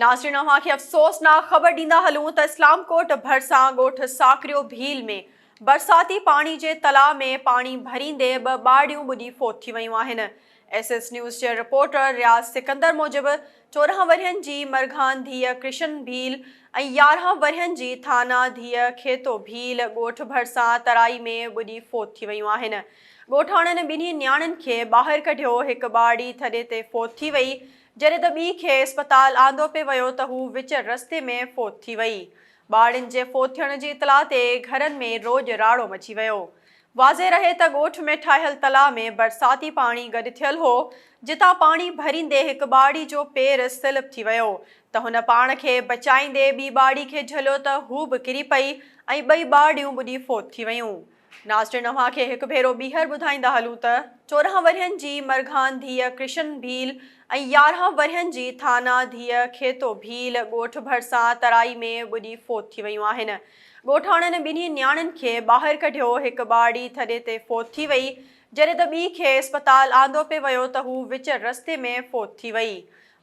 ناظرين اوهان کي افسوسناڪ خبر ڏيندا هلون ته اسلام ڪوٽ ڀرسان ڳوٺ ساڪريو ڀيل ۾ برساتي پاڻي جي تلاء ۾ پاڻي ڀريندي ٻه ٻارڙيون ٻڏي فوت ٿي ويون آهن. ايس ايس نيوز جي رپورٽر رياض سڪندر موجب 14 ورهين جي مرگهان ڌيء ڪرشن ڀيل ۽ 11 ورهين جي ٿانا ڌيء کيتو ڀيل ڳوٺ ڀرسان ترائي ۾ ٻڏي فوت ٿي ويون آهن. ڳوٺاڻن ٻنهي نياڻين کي ٻاهر ڪڍيو هڪ ٻارڙي ٿڏي تي فوت ٿي وئي جڏهن ته ٻي کي اسپتال آندو پئي ويو ته هو وچ رستي ۾ فوت ٿي وئي. ٻارڙين جي فوت ٿيڻ جي اطلاع تي گهرن ۾ روڄ راڙو مچي ويو. واضح رهي ته ڳوٺ ۾ ٺاهيل تلاء ۾ برساتي پاڻي گڏ ٿيل هو، جتان پاڻي ڀريندي هڪ ٻارڙي جو پير سلپ ٿي ويو ته هن پاڻ کي بچائيندي ٻي ٻارڙي کي جهليو ته هو به ڪري پئي ۽ ٻئي ٻارڙيون ٻڏي فوت ٿي ويون. ناظرين اوهان کي هڪ ڀيرو ٻيهر ٻڌائيندا هلون ته 14 ورهين جي مرگهان ڌيء ڪرشن ڀيل ۽ 11 ورهين جي ٿانا ڌيء کيتو ڀيل ڳوٺ ڀرسان ترائي ۾ ٻڏي فوت ٿي ويون آهن. ڳوٺاڻن ٻنهي نياڻين کي ٻاهر ڪڍيو هڪ ٻارڙي ٿڏي تي فوت ٿي وئي جڏهن ته ٻي کي اسپتال آندو پئي ويو ته هو وچ رستي ۾ فوت ٿي وئي.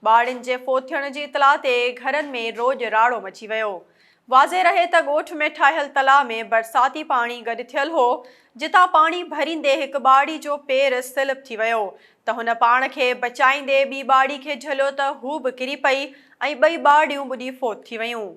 ٻارڙين جي فوت ٿيڻ جي اطلاع تي گهرن ۾ روڄ راڙو مچي ويو. واضح رهي ته ڳوٺ ۾ ٺاهيل تلاء ۾ برساتي پاڻي گڏ ٿيل هو، جتان پاڻي ڀريندي هڪ ٻارڙي جو پير سلپ ٿي ويو ته هن پاڻ کي بچائيندي ٻي ٻارڙي کي جهليو ته هو به ڪري پئي ۽ ٻئي ٻارڙيون ٻڏي فوت ٿي ويون.